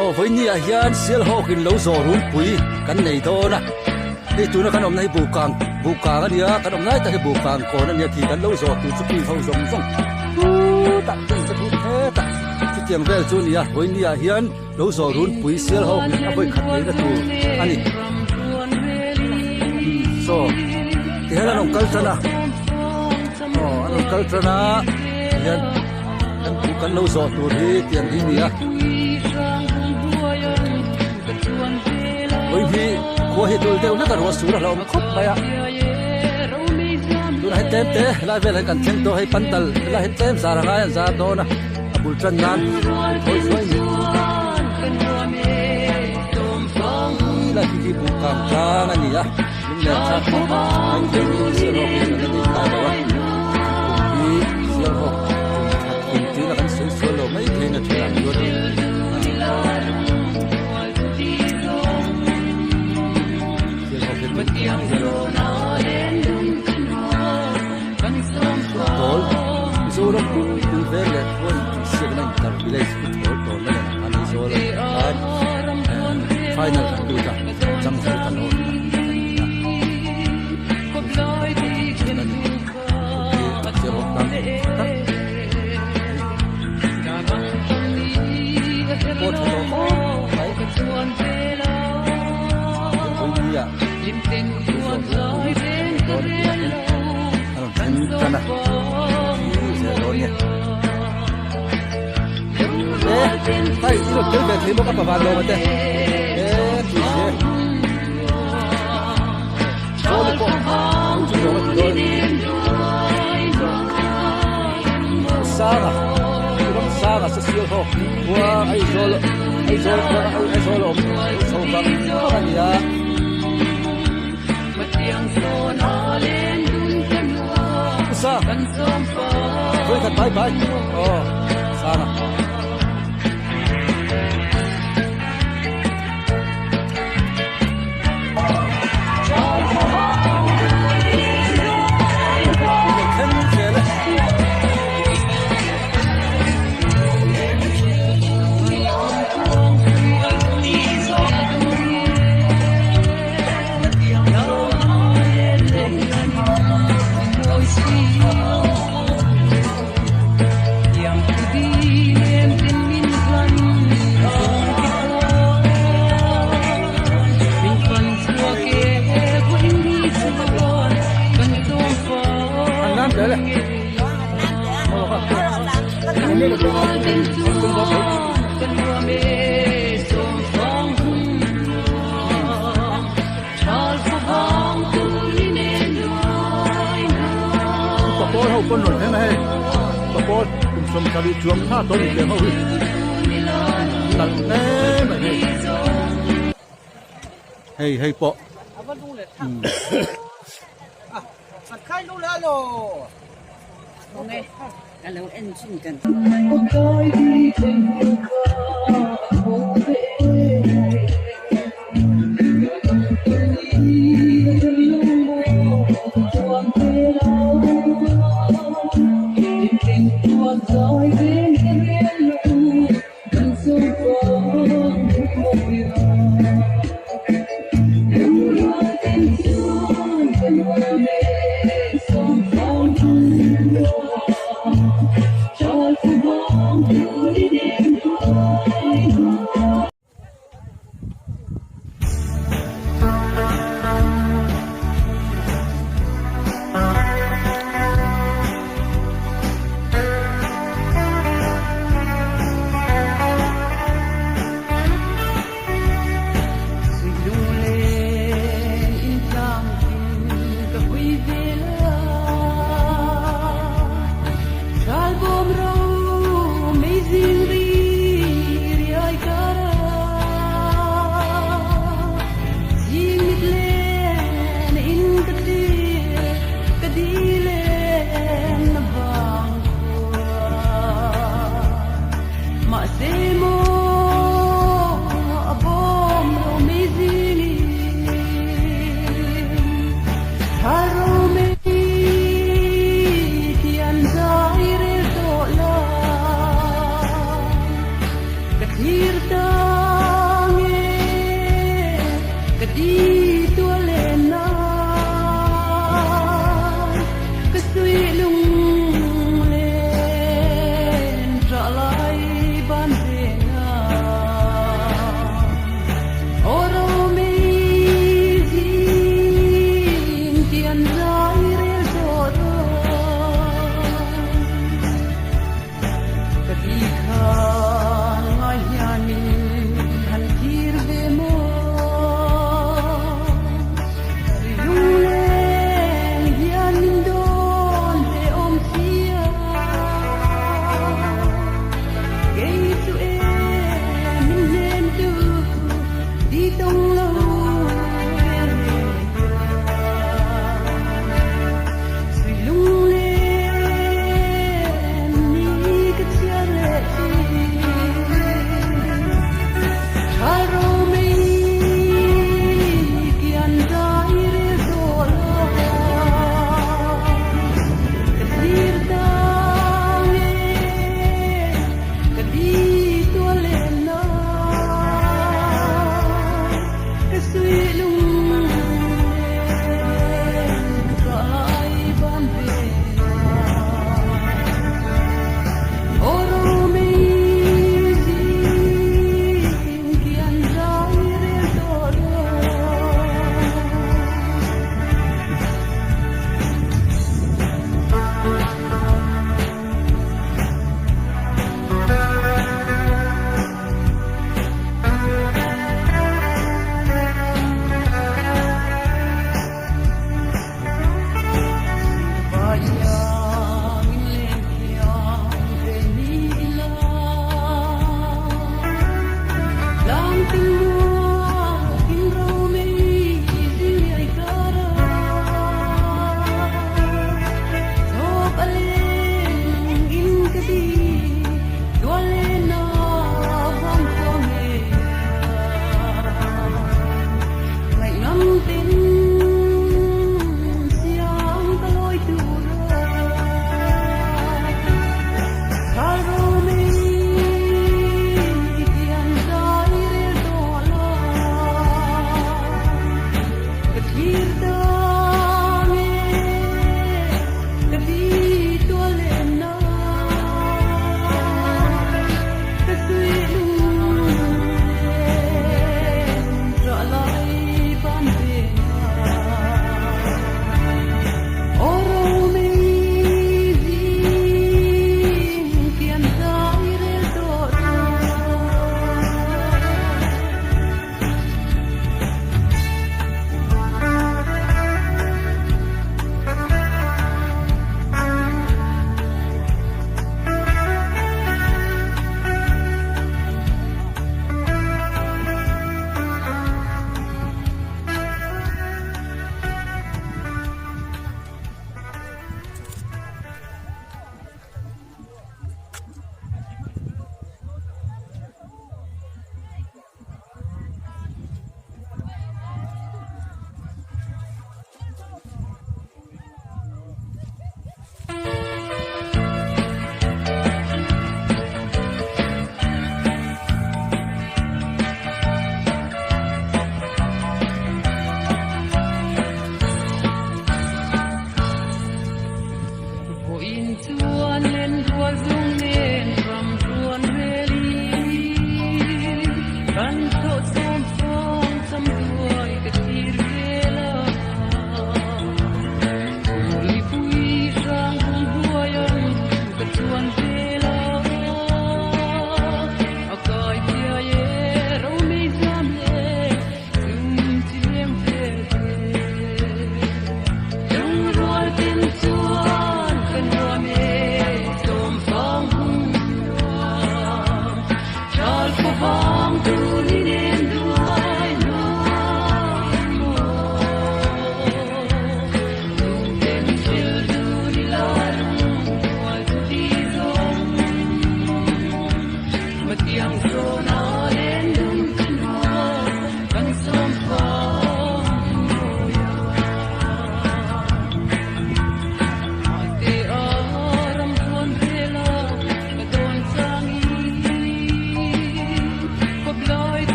Aw vawiini ah hian Sialhawk in lo zawh runpui kan nei dawn a, hei tuna kan awmna hi Buhkang Buhkang a nia, kan awm lai tak hi Buhkang kawn a nia khi kan lo zawh tur chu pin ho zawng zawng chutah pin te chu hetah chutiang vel chu a ni a, vawiini ah hian lo zawh runpui Sialhawk in a vawikhat neihna tur a ni. Saw tihian an rawn kal tan a, aw an rawn kal tan a tihian. Kan pu kan lo zawh tur hi tiang hi nia. Ui hi khua hi tul deuh hlek a ruah sur a hlauhawm khawp mai a. Tunah hian tlem te helai velah hian kan thleng tawh hei pandal helai hian tlem zar a ngai an zar dawn a a bul tan nan thawi zuai ni. Lai hi hi buh kang tlang a ni a lunglen thlak hi sialhawk hi kan la nei ngai lo a kum hi sialhawk kum that kum tiin a kan sawi sual lo mai thei na thinah chuan sialhawk hi tun kum hian football Mizoram pumpui vel leh khuan intihsiakna intar village football tournament ah khan Aizawl khan final kan lut a chang zo ta lo a ni a. Sanga ram sanga sa sial ho khua Aizawl Aizawl khua Aizawl awm chho vang vang a ni a. Sa vawikhat bai bai aw sanga. Papawl ho pawn rawn thleng a hei papawl kum 70 chuang thla tawh ni tiang ho hi nalh hle mai hei hei hei pawh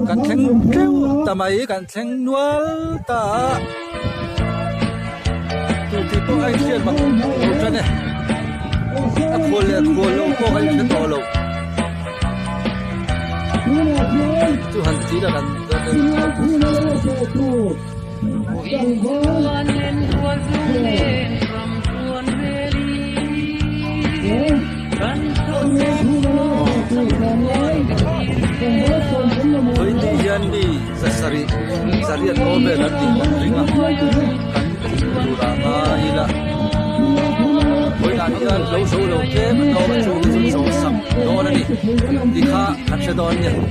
Kan thleng teuh ta mai kan thleng nual ta a tu tih pawh a inhriat mak lo tan e a khual leh khual loh pawh a inhre tawh lo chu han ti la kan Tui hian mi zasarih zariat aw vel an tih kan ring a kan tih tur ah ngai ila vawiinah hian lo zo lo tlem an awm a chung te chu zawh sak dawn a ni tih kha kan hre dawn a ni.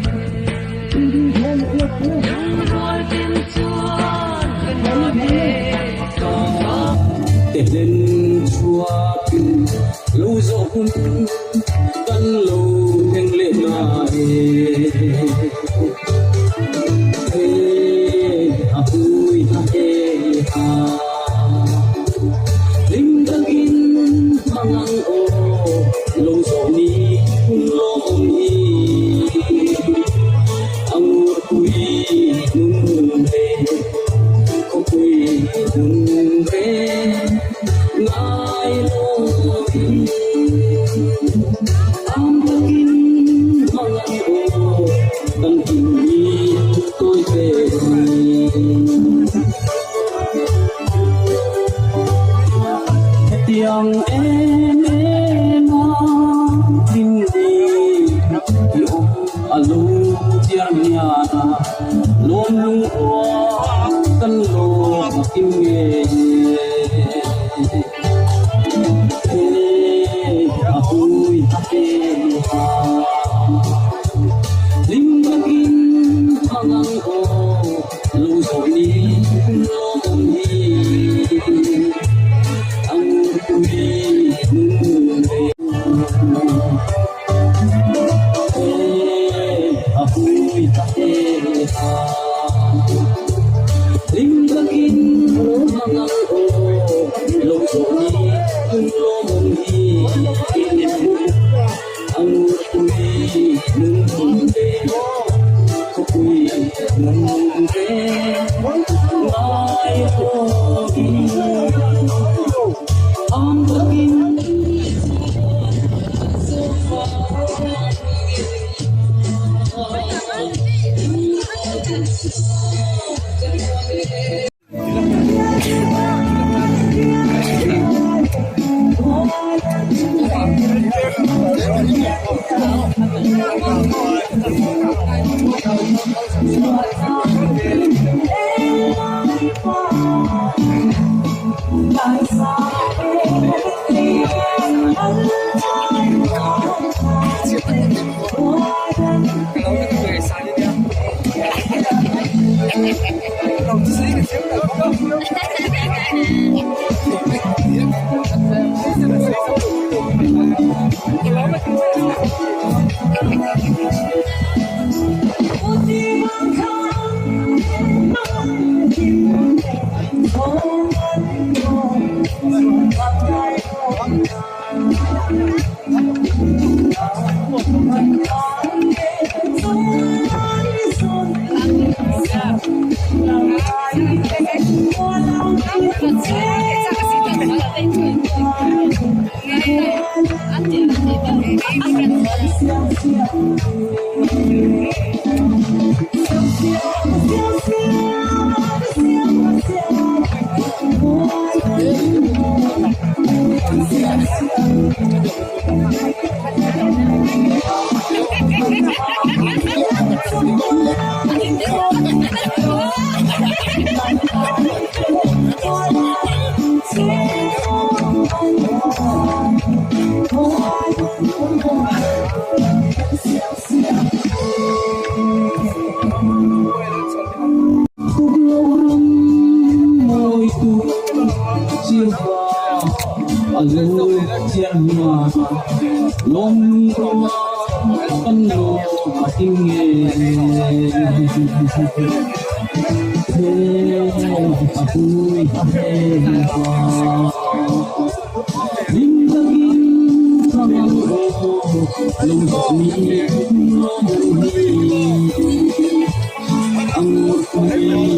Tehlen chhuakin lo zawh hun kan lo thleng leh ta e. He a hui a he a hlim takin hmang ang aw lo zawh ni hun lawmawm hi a ngurpui nun ve khawpui nun ve ngai lawin am takin hmang ang aw kan hlim hi tawi te hi. Hetiang em em a hlim ni i awm a lo chiar hian a lawm lungrual kan lawm a kim ngei e. He a hui a he a hlim takin hmang ang aw. Lo zawh ni lawmawm hi a ngurpui nun ve e a hui ta e a hlim takin hmang ang aw lo zawh ni lawmawm hi a ngurpui nun ve khawpui nun ve ngai awin am takin A lo chiang hma lawm lungrual kan lo a kim nge He a pui a he pa Hlim takin thlang ang aw lo mi lawm hi Ang pui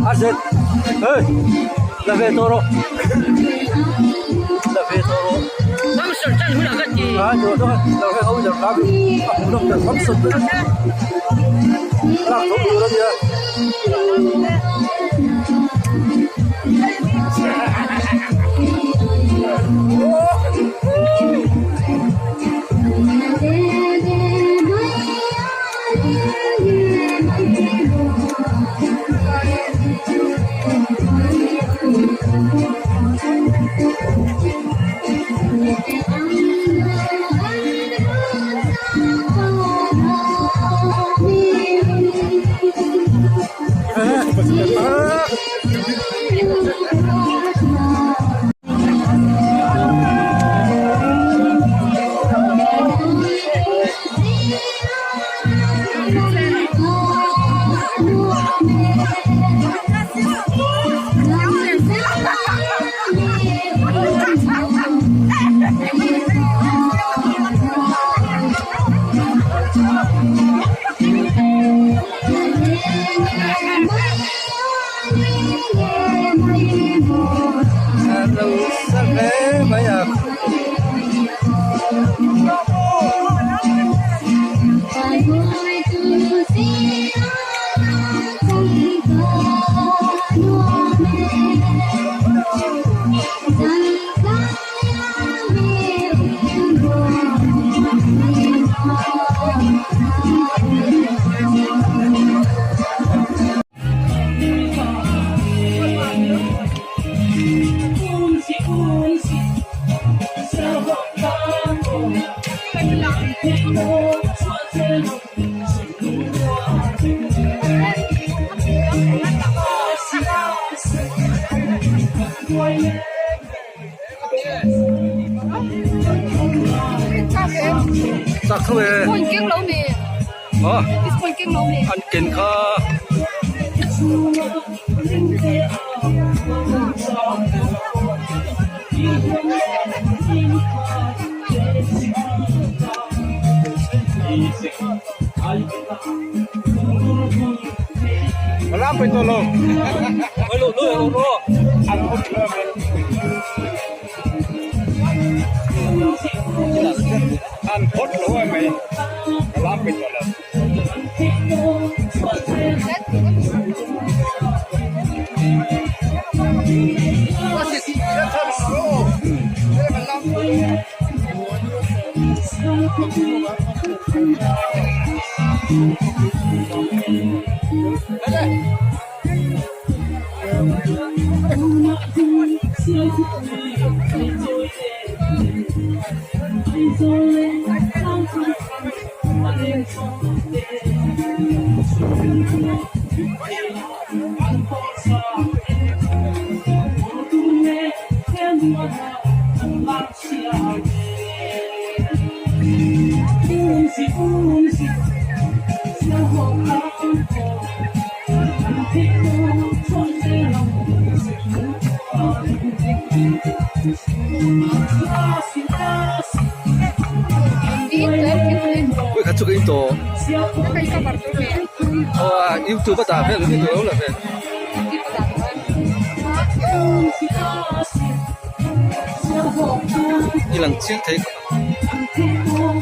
Arjun, hey, la ve tawh rawh, la ve tawh rawh. Ah, tawh tawh lo he ho jar kha a hmuh nawm ber function ber lak tawh tur a nia. Chak tho e. Phone keng lo mi. Ha. Phone keng lo mi. An ken kha. Kha chu ka in tawh aw a youtube a dah vel ni lo la ve. I lang chiang thei khawp ang.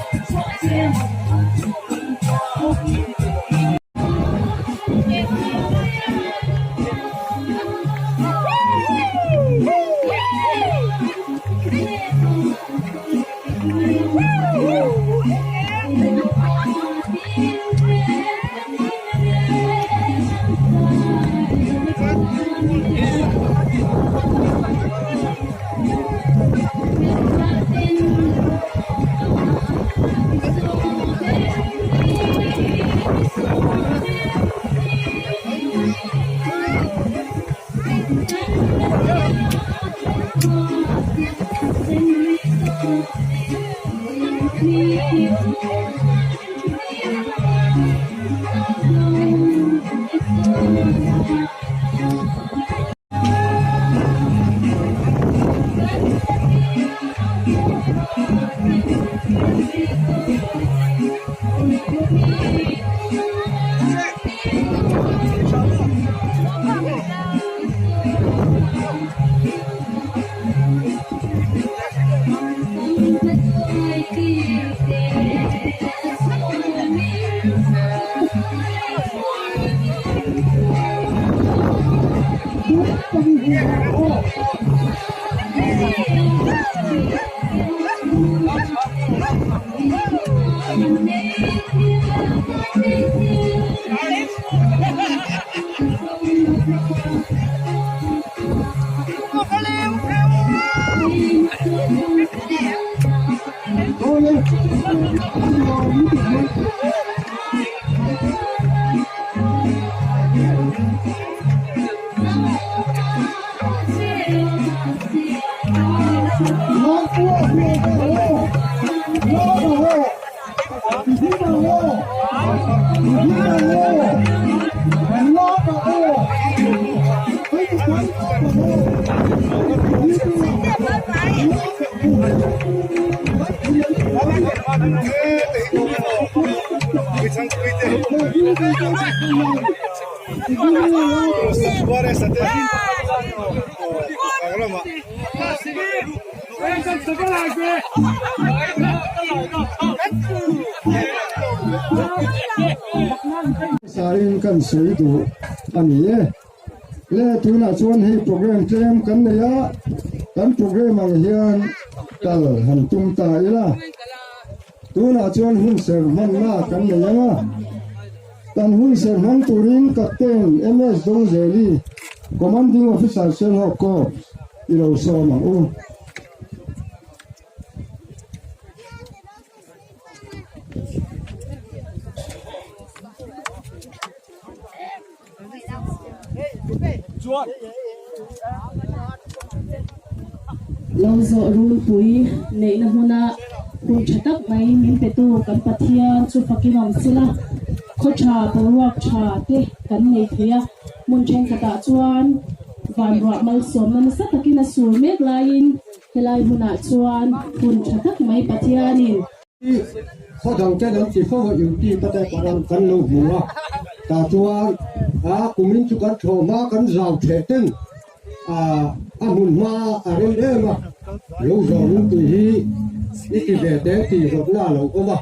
Sain kan sawi duh a ni e. Le tunah chuan hei program tlem kan nei a, kan program ang hian kal han tum ta ila. Tunah chuan hun ser hmanna kan nei ang a, kan hun ser hmang turin Captain MS Dawngzeli, Commanding Officer Sialhawk Corps i lo sawm ang u. Lo zawh runpui neihna hmuna hun tha tak mai min petu kan Pathian chu fakin awm sela, khaw tha boruak tha te kan nei thei a, hmun thenkhatah chuan vanruah malsawmna nasa takin a sur mek laiin helai hmunah chuan hun tha tak mai Pathianin Khaw dang ten an ti fo a YouTube te kan kan lo hmu a, tah chuan a kumin chu kan thlawh hma kan zau theh ten a a hmun hma a rem em a, lo zawh lung tui hi i ti ve te tih rawtna a lo awm a,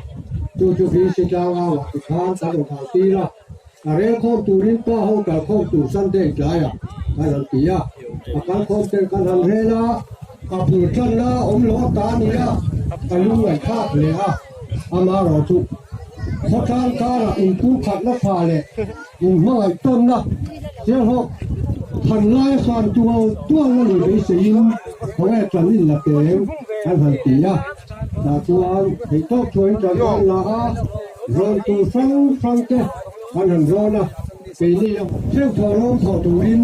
chu chu VC tlangau ah tikhan kan rawn au tir a, a rel khawm turin pa ho kal khawm tur Sunday tlaiah kan han ti a, a kal khawm ten kan han rel a, a bul tanna awm lo a ta a ni a, a lung ngaihthlak hle a. Amaherawhchu, khawtlang karah inpumkhatna tha leh inhmangaih tawnna Sialhawk than laia san tual tualna ni beiseiin khawnge tan in la teng an han ti a. Tah chuan theihtawp chuan tan an la a, rawn tur hrang hrang te an han rawn a, keini theuh thawh lawm thawh turin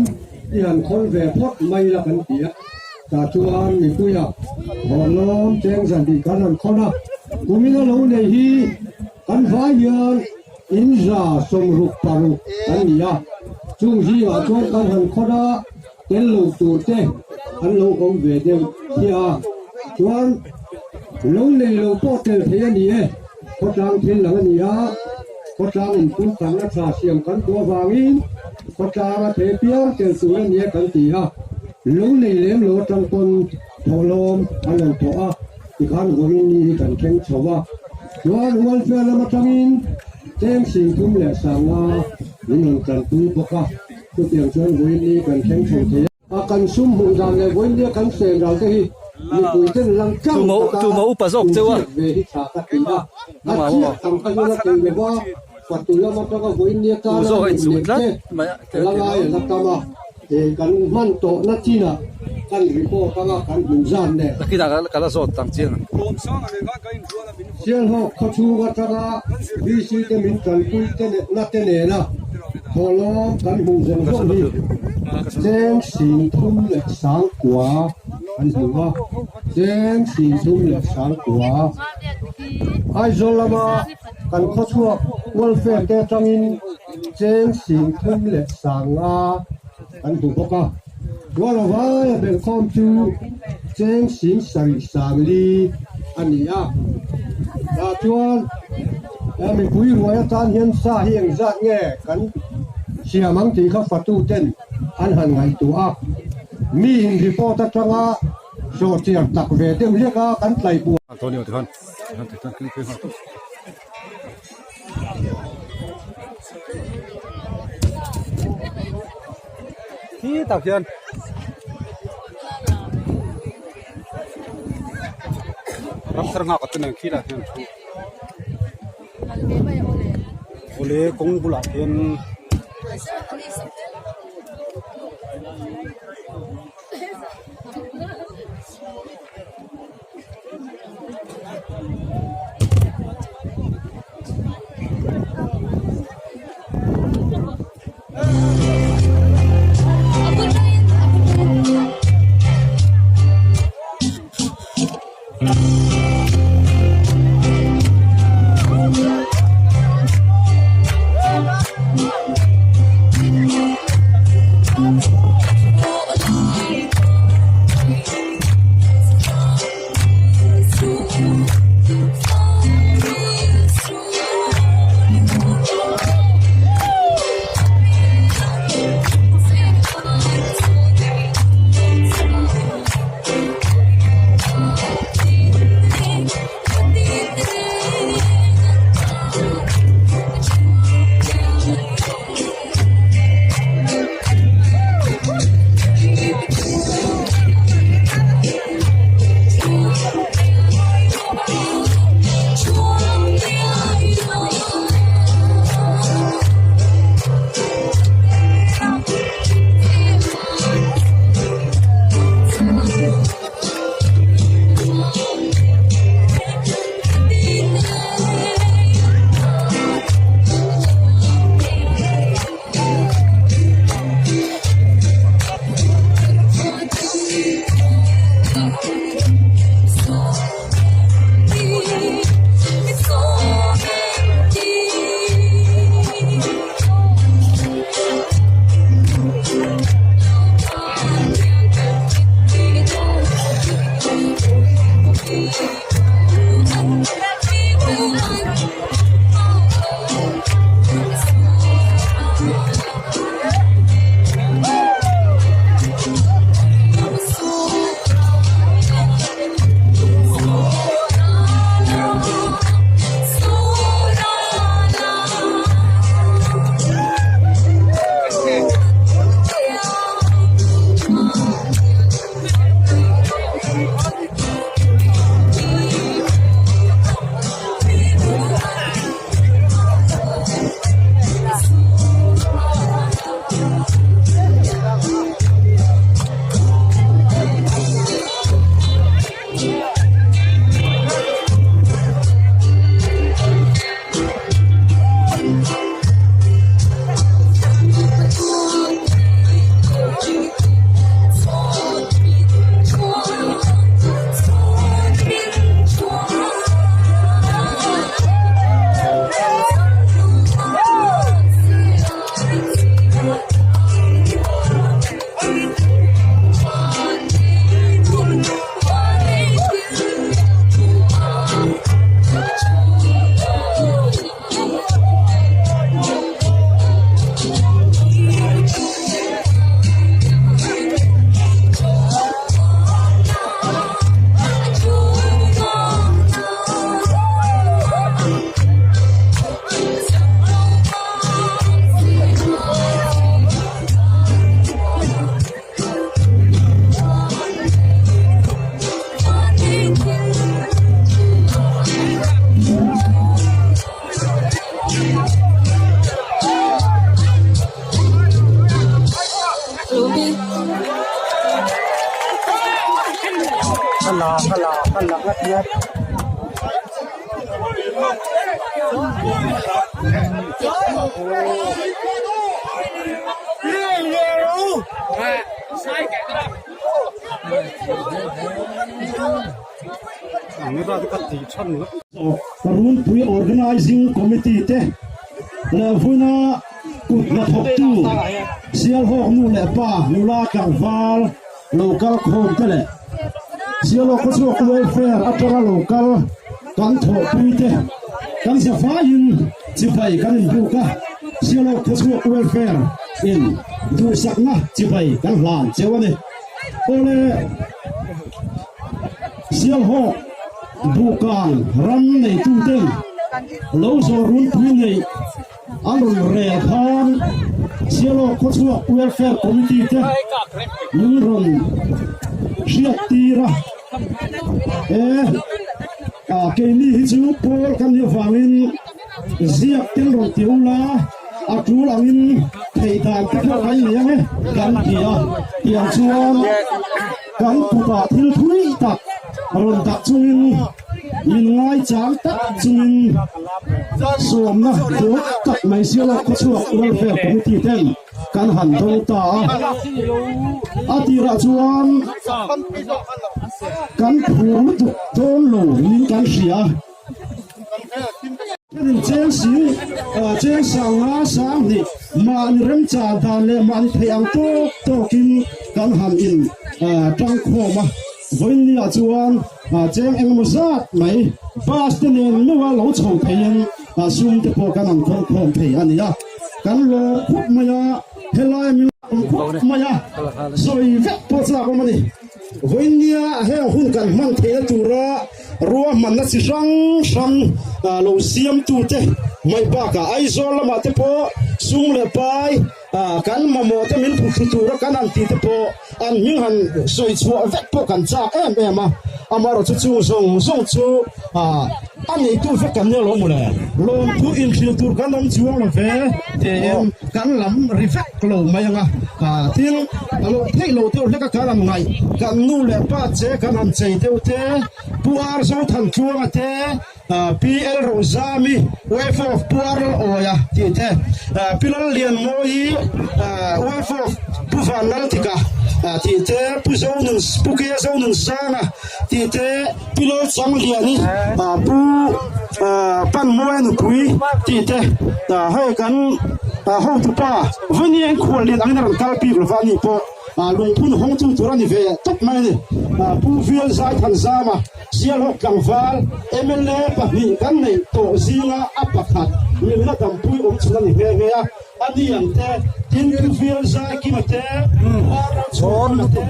i han khawl ve phawt mai la kan ti a. Tah chuan mipuia thawhlawm cheng zan tih kan han khawn a, kumina lo nei hi kan vai hian in 166 kan ni a, chung zingah chuan kan han khawn a, tel lo tur te an lo awm ve deuh chiah a, chuan lo nei lo pawh tel thei a ni e, khawtlang thil lang a ni a, khawtlang inpumkhatna tha siam kan duh avangin khawtlanga thei piang tel tur a ni e kan ti a, lo nei lem lo atang pawn thawhlawm an rawn thawh a, tikhan vawiin ni hi kan thleng chho a, chuan welfare lam atangin cheng 35,000 min rawn tanpui bawk a. Chutiang chuan vawiin ni kan thleng chho thei a. Kan sum hmuh dan leh vawiin nia kan chen ral te hi mipui ten lang tlang taka inhriat ve hi tha ka ti a. A chiah ang kha hian a thei lo va, fatu lam atanga vawiin nia tana neih leh te la ngai a la tam a. Kan hman tawhna chinah kan report anga kan hmuh zat leh. Sialhawk khawchhung atanga VC te min tanpui te na te nena thawhlawm kan hmuh zawng zawng hi cheng 39,000 an hmu a, cheng 39,000. Aizawl lama kan khawchhuak welfare te atangin cheng 35,000 an hmu bawk a. Rualavaia belhkhawm chu cheng 74,004 a ni a. Tah chuan mipui ruai atan hian sa hi engzat nge kan siam ang tih kha fatu ten an han ngaihtuah a. Mi in report atanga zawhchiar tak ve deuh hlek a kan tlaihbuai. Antonio tikhan han ti tan phei nghal tawp. Khi tak hian ram thar nghak te nen khi lah hian thu awle kawng bulah hian Ka la ka la ka la ngat ngat. Runpui Organising Committee te leh vawiina kut hnathawktu Sialhawk nu leh pa nula tlangval lo kal khawm te leh Sialhawk khawchhuak welfare atanga lo kal kan thawhpui te kan zafaiin chibai kan inbuk a, Sialhawk khawchhuak welfare in duhsakna chibai kan hlan cheu a ni. Awle Sialhawk Buhkang ram neituten lo zawh runpui neih an rawn rel khan Sialhawk khawchhuak Welfare Committee te min rawn hriat tir a. E, keini hi chu pawl kan nih avangin Ziak tel rawn ti ula, a tul angin theih dan te pawh kan nei ang e kan ti a, tiang chuan kan kutah thil thui tak rawn dah chungin min ngaichang tak chungin sawmna dawt tak mai Sialawk khawchhuak Welfare Committee ten kan han dawng ta a, a tirah chuan kan phur lutuk dawn lo niin kan hria. Kan cheng si, cheng sang nga sang hnih mahni remchang dan leh mahni theih ang tawk tawkin kan han in tang khawm a. Vawiinniah chuan cheng engemaw zat mai bus te nen meuha lo chho theiin sum te pawh kan han khawm khawm thei a ni a. Kan lawm khawp mai a, helai min lawm khawp mai a, sawi vek pawh chak awm a ni. Vawiinnia heng hun kan hman theihna tura ruahmanna chi hrang hrang lo siamtute mai bakah Aizawl lamah te pawh sum leh pai kan mamawh te min phuthlu tura kan han tih te pawh an hming han sawi chhuah vek pawh kan chak em em a, amaherawhchu chung zawng zawng chu a neitu vek kan nia lo mawle. Lawmthu inhrilh tur kan awm chuang lo ve tiin kan lam ri vek lo mai ang a, thil a lo theih lo deuh hlek a kan han ngaih, kan nu leh pa che kan han chei deuh te, Pu Ar Zothan Tluanga te, Pi L Rozami, wife of Pu Ar Lalawia tih te, Pi Lallianmawi, wife of Pu Vanlaltika tih te, Pu Zonun, Pu Kia Zonunsanga tih te, Pi Lalchangliani, Pu Panmawia nupui tih te, hei kan hotupa Vawini eng khual lian angin a rawn kal bik lova a nih pawh lungphun hawngtu tur a ni ve tawp mai a ni. Pu Vial Zaithanzama Sialhawk tlangval mla pahnih kan neih tawh zinga a pakhat nunna dampui awm chhun a ni nghe nghe a, a ni ang te, tin Pu Vial Zaikima te, Pu Ralchhuanglama te,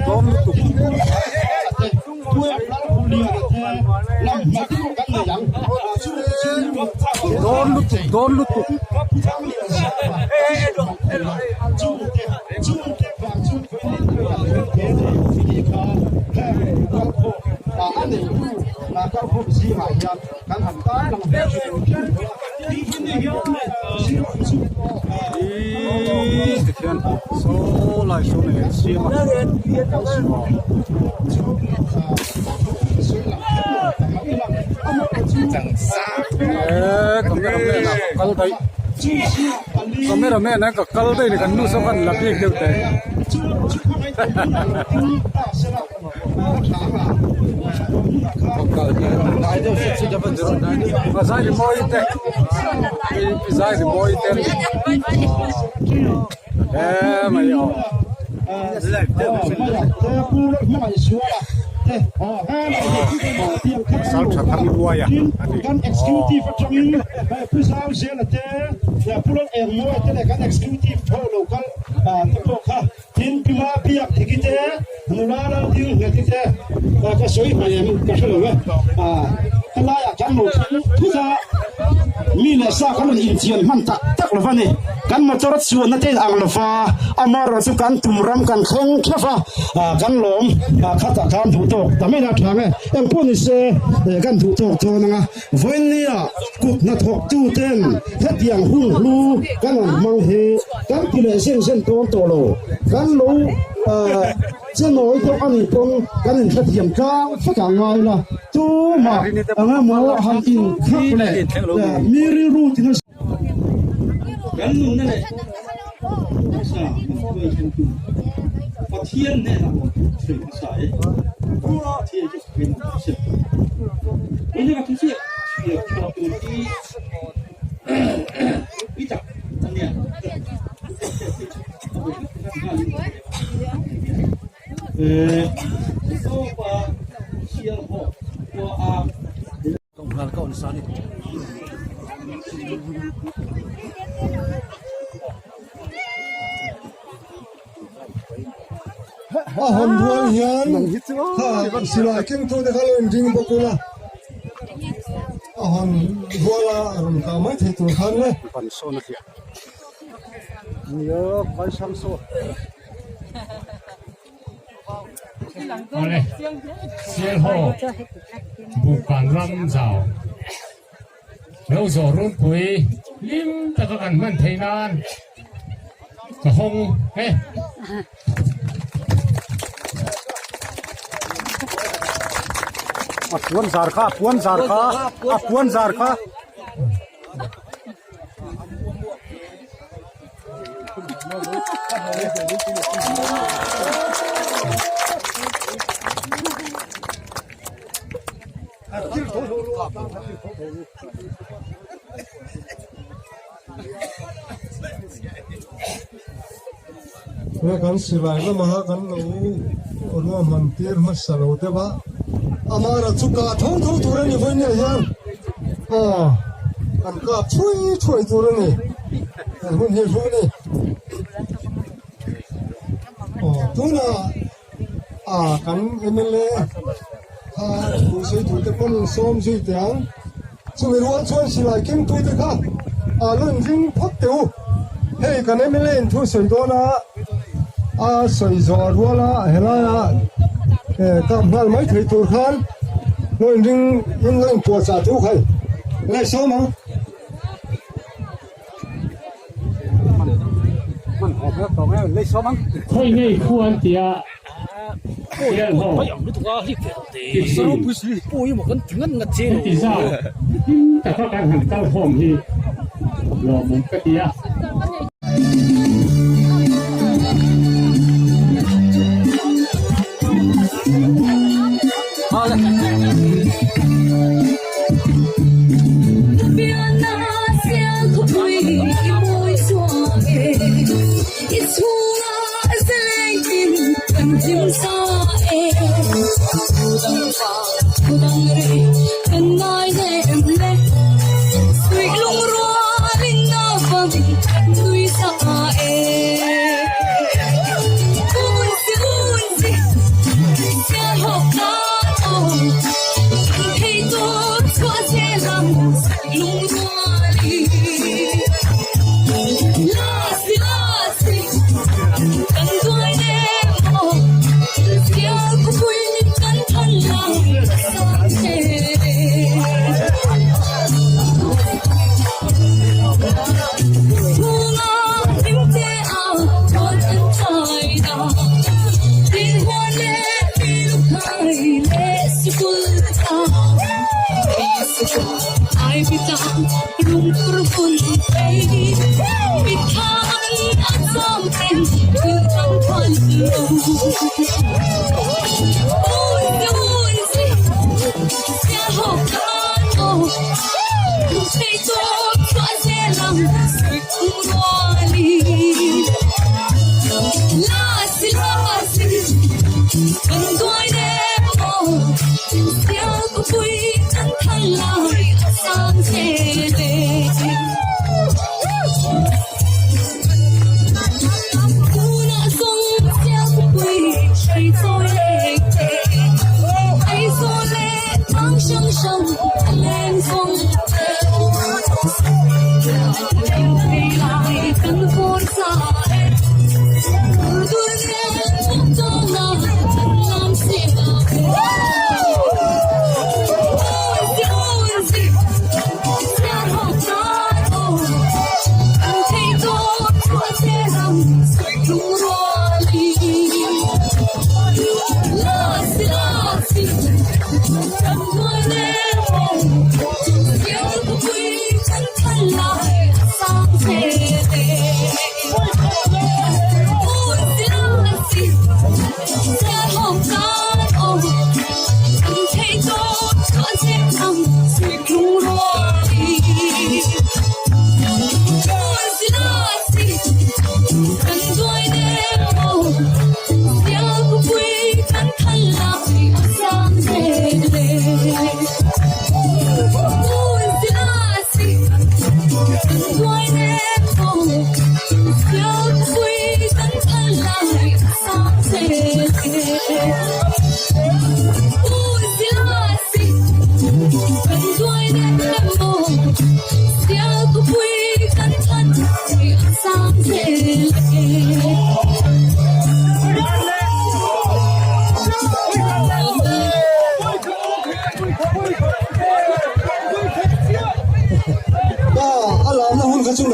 tin Pu Lalthaizawla te, Pu Em Lalhuliana te lam hma deuh kan nei ang. Dawn lutuk, dawn lutuk. Ih tikhian saw lai saw nei an siam a eh camera man ah ka kal daih camera man ah ka kal daih ni kan nu saw khan la bik deuh teh zai ri mawi te zai ri mawi te he mai aw. Pasal tha thang luai a ani. Kan executive atangin Pu Zau Zela te Pu Lal Engmawia te leh kan executive ho lo kal te pawh kha tin Pi Ma Biak Thiki te Nula Lal Ding Ngheti te ka sawi hmai em ka hre lo e. Helaiah kan lo thleng thut a. Mi leh sa kan rawn inchian hman tak tak lo va ni. Kan motor a chuanna te in ang lo va, amaherawh chu kan tum ram kan thleng thlap a, kan lawm khatah khan duh tawk ta mai la tha nge. Engpawh ni se kan duh tawk dawn ang a, vawiinnia kut hnathawktu ten hetiang hun hlu kan rawn hmang hi kan ti leh zen zen tawn tawh lo. Kan lo Che nawi deuh a nih pawn kan inhrethiam tlang vek ah ngai la, tumah eng emaw han inkhak leh mi rilru tina Kan nunna leh taksa min hruai thlengtu Pathian hnenah rawn sawi hmasa e. Pathian chu sawi nuam ta se. Ina ka thuziak chhiar chhuah tur hi i tak a nia. A hawn rual hian kha silai kengtute kha lo inring bawk ula, a hawn ruala rawn kah mai thei tur khan le. Awle, Sialhaw Buhkan ram zau lo zawh runpui hlim taka kan hman theih nan ka hawng e. A puan zar kha, a puan zar kha, a puan zar kha. He kan silai lama kan lo ruahman tir hmasa lo deuh a, amara chu kah tho tho tur a ni vawiin ah hian aw kan kap chhui chhuai tur a ni kan hun hi hlu a ni aw tunah ah kan mla kha thu sawi tur te pawn sawm zui teh ang chumi rual chuan silai kengtu te kha ah lo inring phawt teh u hei kan mla in thu sawi dawn a a sawi zawh rual a helai ah kap nghal mai thei tur khan lo inring in lo inpuahchah teh u khai ngaihsawm ang. Khawi ngei khu an tia Sialhaw ti heti zat hlim taka kan han kal khawm hi lawmawm ka ti a.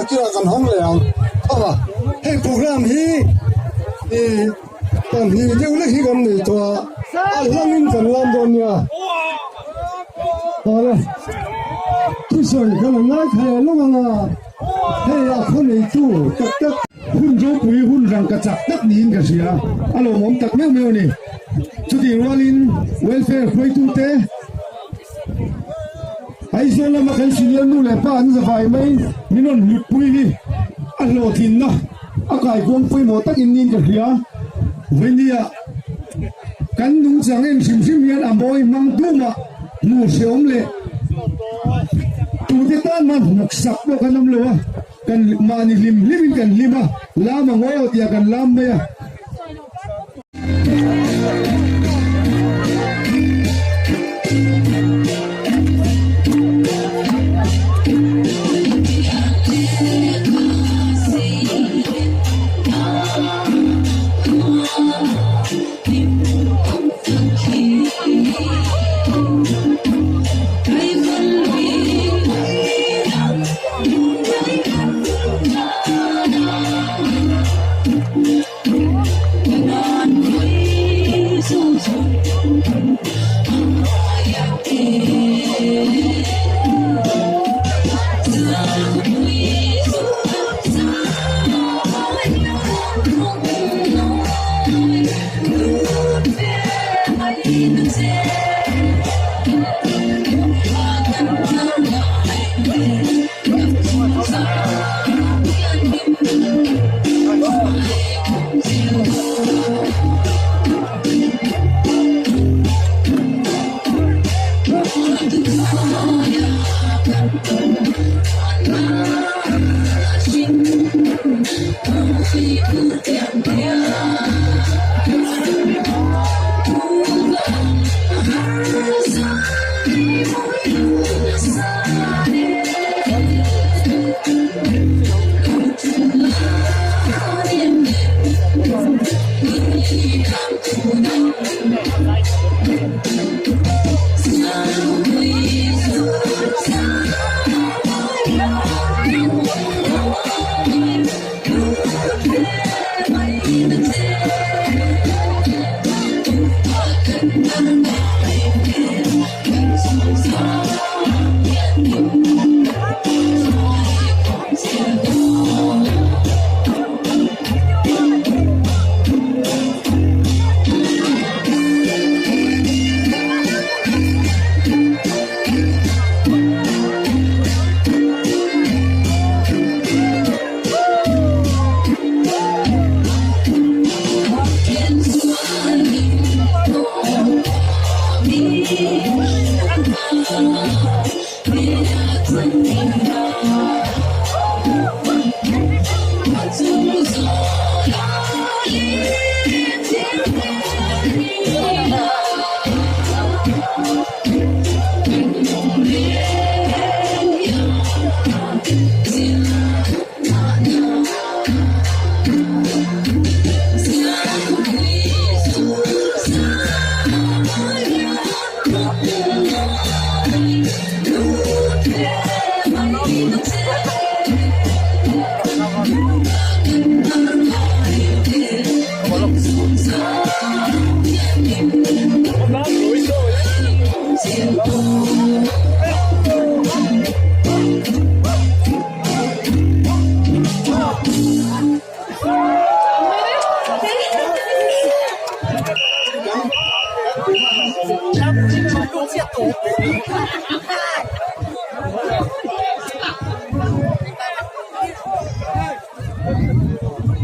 nakinah kan hawng leh ang. Aw hei program hi ih pahnih deuh lek hi kan nei tawh a, a hlangin kan lam dawn nia. Awle thusawi kan han ngaithla leh lawk ang a, hei a khaw neitu tak tak. Hun ropui hun rangka chak tak niin ka hria, a lawmawm tak meuh meuh a ni. Chutih rualin welfare hruaitute Aizawl lama kan senior nu leh pa an zavai mai min rawn hlutpui hi a hlawhtlinna a kaikuang pawimawh takin niin ka hria. Vawinia kan nungchang en hrim hrim hian a mawi hmang tumah hmuh hreawm leh tute tan man hnawksak pawh kan awm lo a. Kan mahni hlim hlimin kan hlim a, lam ang aw tia kan lam mai a.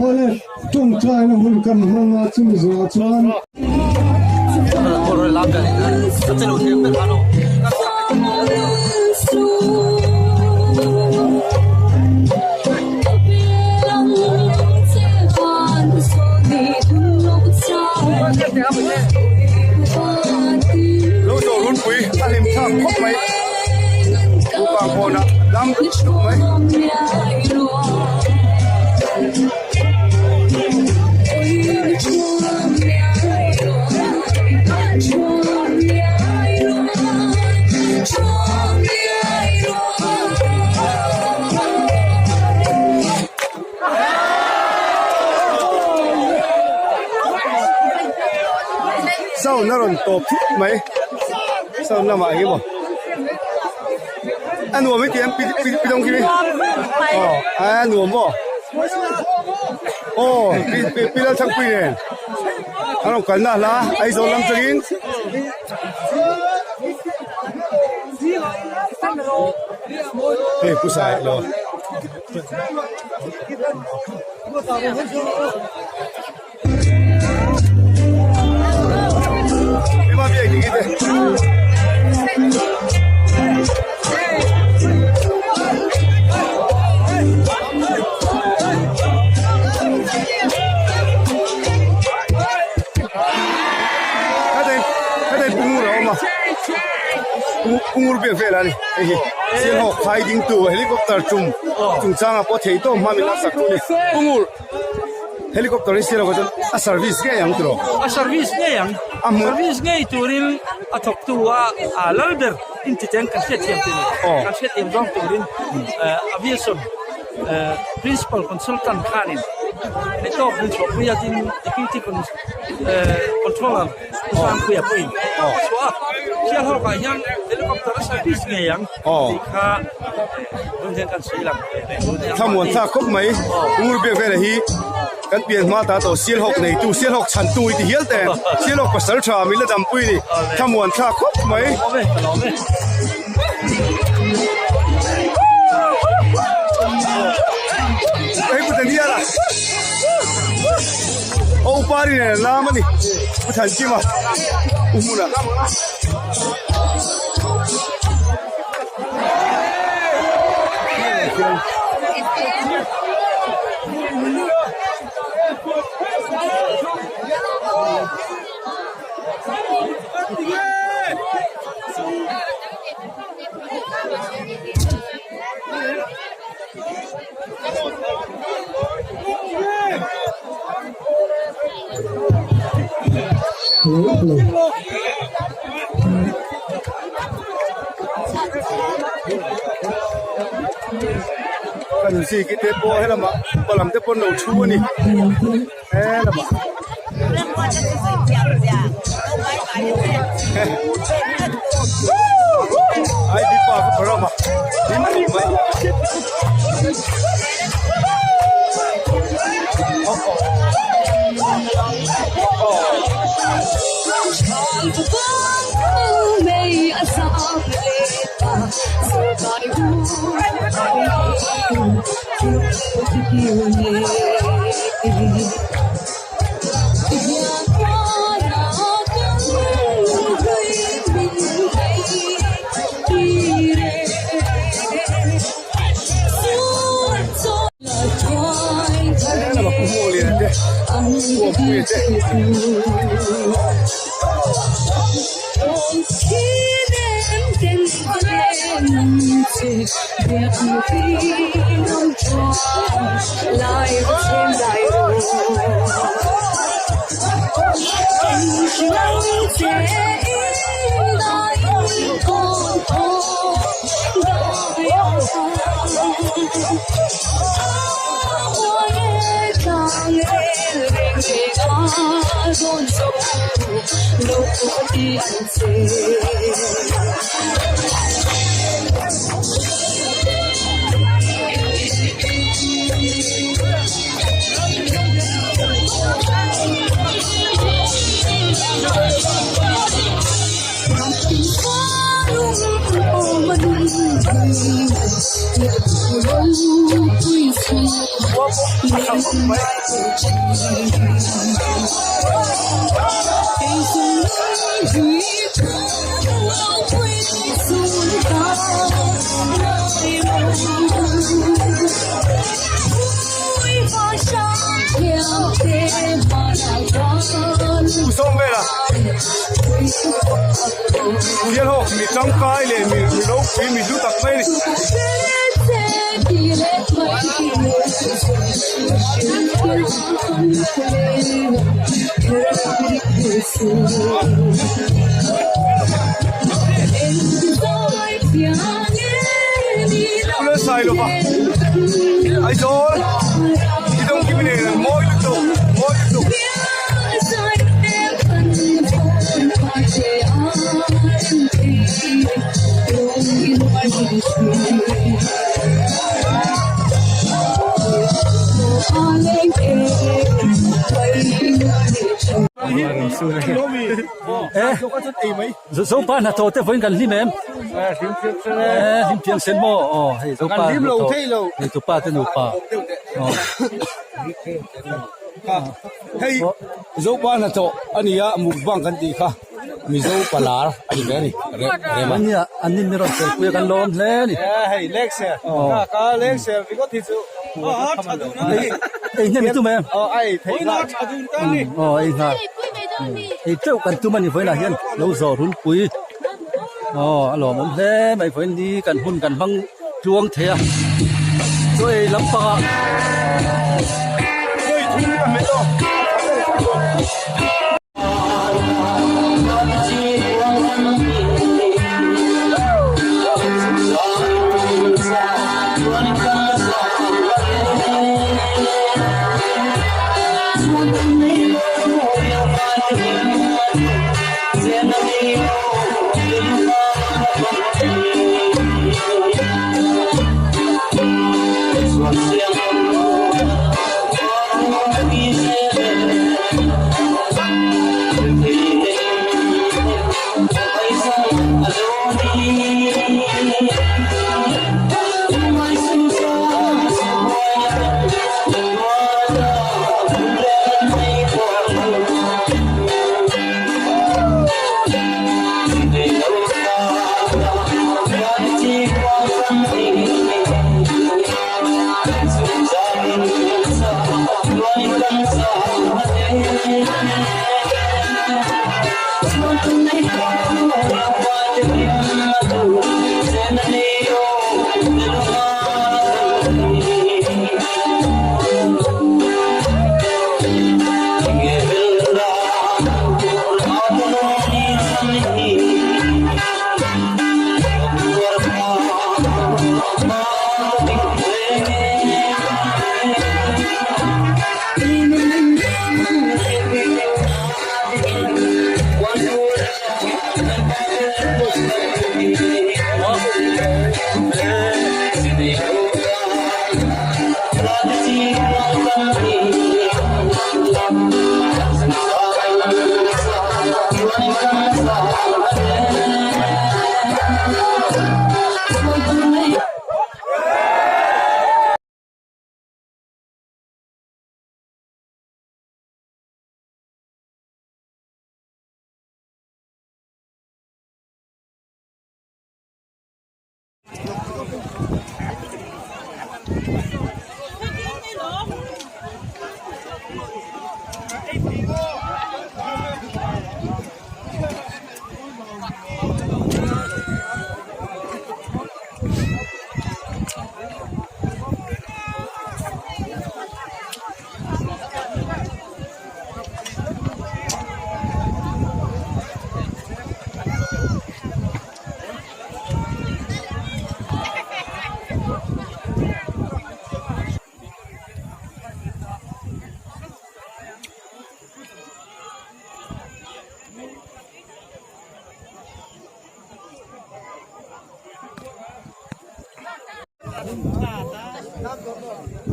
Awle, tawngtaina hun kan hmang a, chumi zawhah chuan. Lo zawh runpui a hlim thlak khawp mai Bukang pawnah lam dup mai. Sound a rawn tawp thut mai sound lamah eng emaw a nuam hi ti ang pi pi pi dawng khi aw a nuam maw aw pi pi pi Lalthangpui nen an rawn kalna hla Aizawl lam tangin. Hei pu sai lo. Pungur biak vel a ni hei hi Sialhawk phai dingtu helicopter tum chungchangah pawh theihtawp hma min laksak tu a ni Pungur. Helicopter hi silo chuan a service ngei ang tiraw? A service ngei ang. A hmu. Service ngei turin a thawktu a a lal ber intiteng kan hriatthiam tur Aw. kan hriatthiam zawng turin aviation principal consultant khanin tawk min chhuahpui a tin deputy controller Pu Sangpuia pawhin a chhuah a. Sialhawkah hian helicopter a service ngei ang tih kha tun hian kan sawi lang. Thlamuan thlak khawp mai Ur biak vela hi kan pian hma ta tawh Sialhawk neitu Sialhawk chhantu i ti hial te Sialhawk pasal tha min la dampui ni thlamuan thlak khawp mai. Hei Pu Daniel-a aw upari nen an lam a ni Pu Thankima Pu Hmuna. Kan ziki te pawh helamah upa lam te pawh an lo thu a ni helamah. ID pa ka phawrh a hlim khawp mai. Helama pu hmuh lian te pu awmpuia te. Pu sawm vela Sialhawk mi tangkai leh mi ropui mi hlu tak mai a ni. Sailova Aizawl i dawng kim nen mawi lutuk mawi lutuk. Zopa hnathawh te vawiin kan hlim em? Hlim thiang sen maw? Aw hei Zopa hnathawh neitupa te nupa. Hei Zopa hnathawh a ni a mukbang kan tih kha Mizo palar a ni ve a ni rem a. Nia an nin mi rawn felpui a kan lawm hle a ni. Hei lengser ka ka lengser ringawt hi chu ei hnem i tum em? Aw ei thei nghal. Aw ei nghal. Ei teuh kan tum a ni vawiinah hian lo zawh runpui aw a lawmawm hle mai vawiin ni kan hun kan hmang tluang thei a chaw ei lampangah.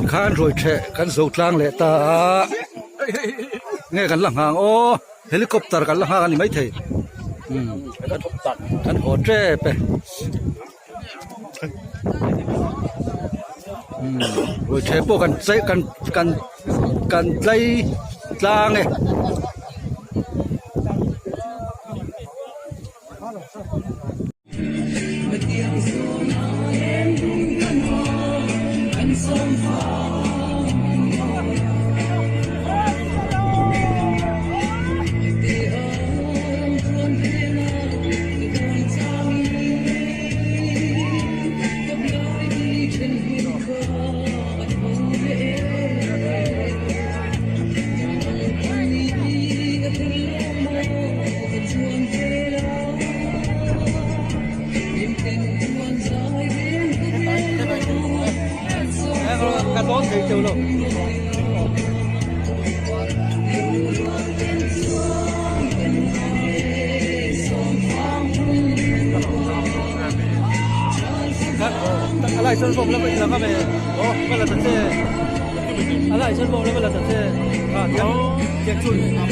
Tikhan ruai theh kan zo tlang leh ta a nge kan la nghang aw helicopter kan la nghak a ni maithei kan haw tep e ruai theh pawh kan chei kan kan kan tlai tlang e. Alai chuan vawk lama i lang a me aw ka la ta che alai chuan vawk lama la ta che a tiang tiang chu aw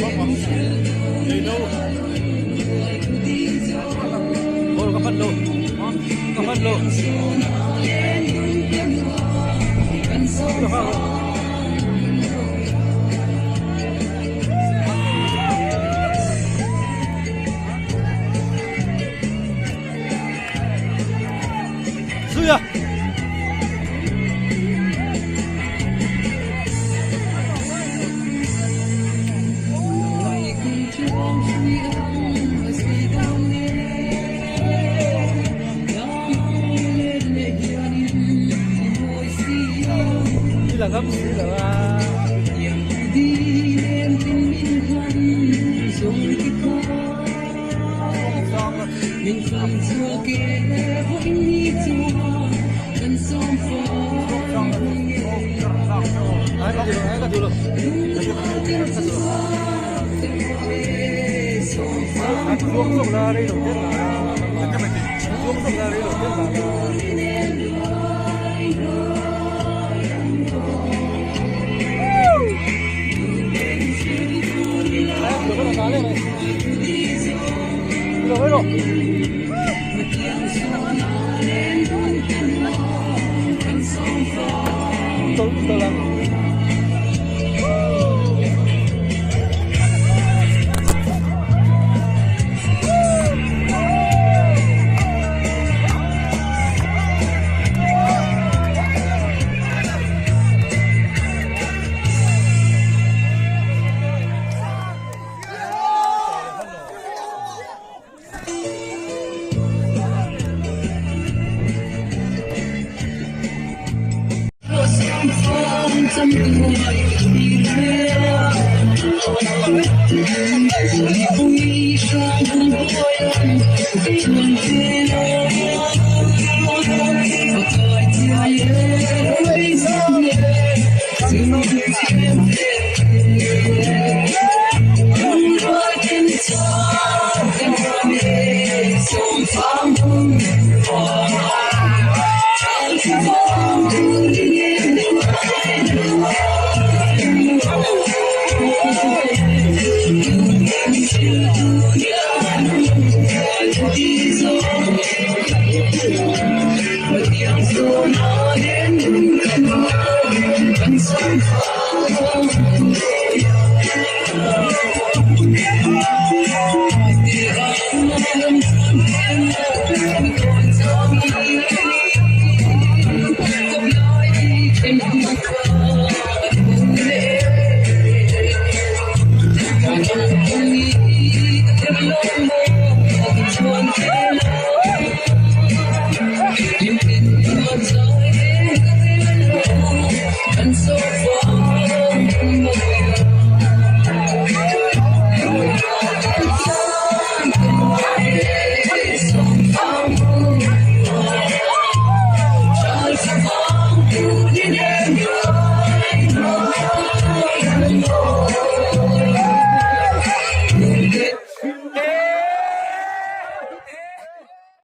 ka hman lo ka hman lo Zuia! I la ngam si lo a.